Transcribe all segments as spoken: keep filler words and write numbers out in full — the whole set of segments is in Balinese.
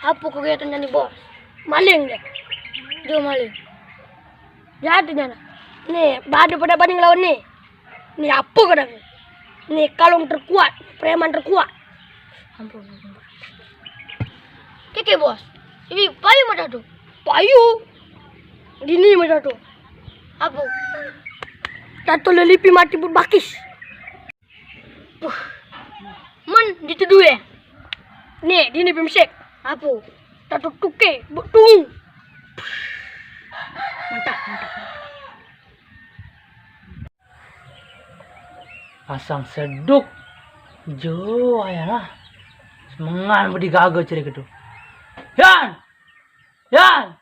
Apa kegiatan ni, Bos? Maling dia. Dia maling. Jahat dia, nah. Nih, badu pada banding lawan nih. Nih, apa kau dah? Nih, kalung terkuat, preman terkuat. Ampun, ampun, Bos. Keke, Bos. Ini payu macam tu. Payu. Dini macam tu. Apa? Tato lelipi mati pun bakis. Puh. Men dituduh ya? Nih, dini pemsek. Apa? Tato tuke, betung. Mantap, mantap. Pasang seduk. Jo, ayah lah. Semengan budi gaga ciri ketu. Yan! Yan!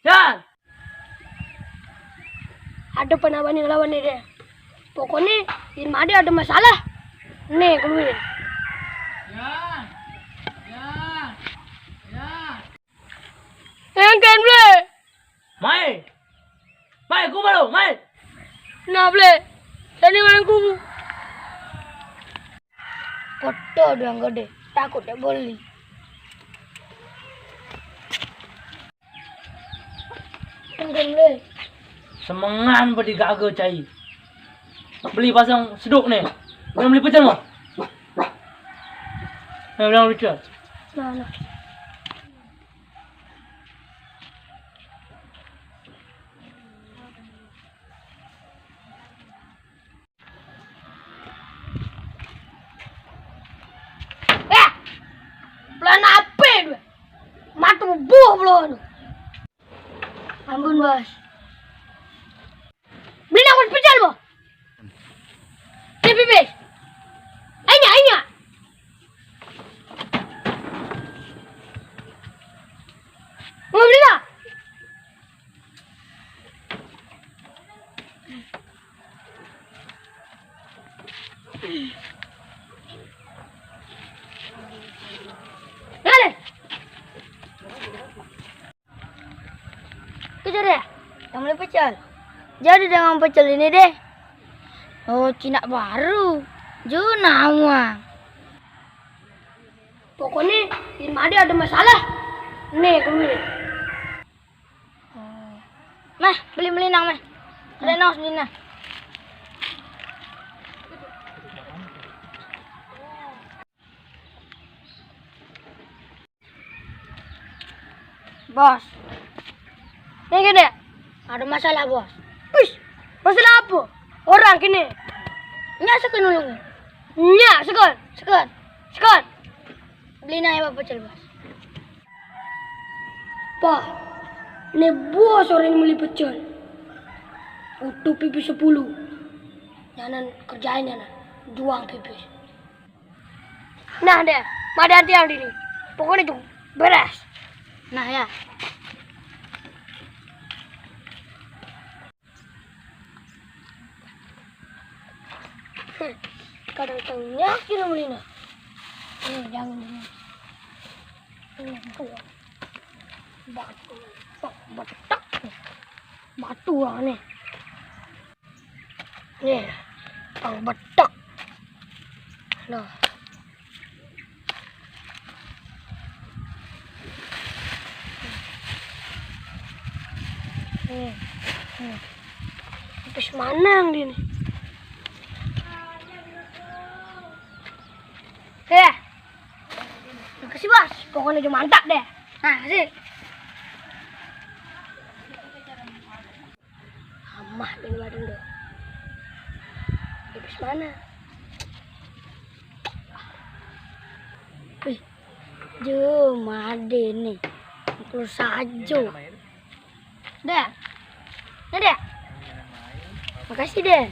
Yan! Ada pernah banding lawan ni dia. Pokoknya, ini ada masalah. Nih, keluar. Yan! Yan! Yan! Yang kan, Bre? Mai! Mai, ku baru, mai! Nah, Bre. Tadi main ku. Foto doang gede. Takut tak boleh. Yang kan, Bre? Semengan budi gaga cai. Beli pasang seduk nih. Belum beli pecel mah. Nah, belum beli pecel. Nah, nah. Eh, pelan apa tu? Mata buh belum. Ampun, Bos. Beli nak pecel, Bos. Beli pipis. Anya, anya. Mau beli tak? Ada. Kejar ya? Yang beli pecel. Jadi dengan pecel ini deh. Oh, Cina baru. Ju nama. Pokoknya, ini ada masalah. Nih, keluar. Meh, beli melinang, meh. Ada naos melinang. Bos. Ini gede. Ada masalah, Bos. Wis, masalah apa? Orang kini. Nya sekeun dulu. Nya sekeun. Sekeun. Sekeun. Beli naik apa pecel, Bos? Pak, ini bos orang yang beli pecel. Utuh pipis sepuluh. Nyanan kerjain nyanan. Juang pipis. Nah deh, madan tiang dini. Pokoknya tuh beres. Nah ya. Kadang tengah kira melina. Eh, jangan dulu. Ini yang tua. Batu. Batu. Batu lah nih. Nih, pang betek. Nah. Nih, nih. Terus mana yang di ini? Eh, makasih, Bos. Pokoknya udah mantap deh. Nah, sih. Amah dari warung deh. Habis mana? Wih, jo made nih. Pukul sajo. Dah. Nah, deh. Makasih deh.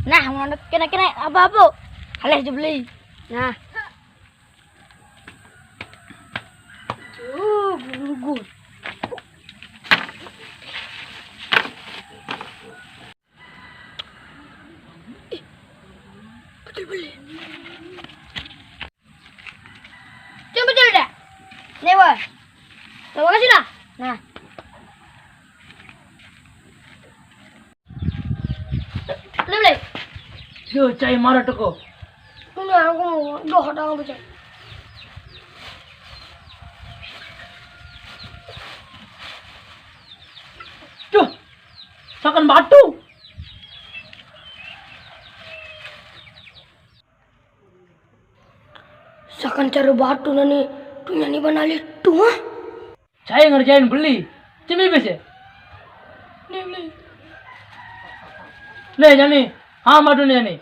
Nah, mau kena-kena apa-apa. Haleh aja beli. Nah. Tuh, gugur. Ih, betul beli. Coba betul dah. Nih, Bos. Terima kasih dah. Nah. Boleh, boleh. Yo, cai marah teko. Punya aku mau doh dah baca. साकन बाटू। साकन चारो बाटू नने तू यानी बना ले तू, हाँ? चाहे घर जाइन बुल्ली, चिमी पे से। ले जानी, हाँ बाटू ने जानी।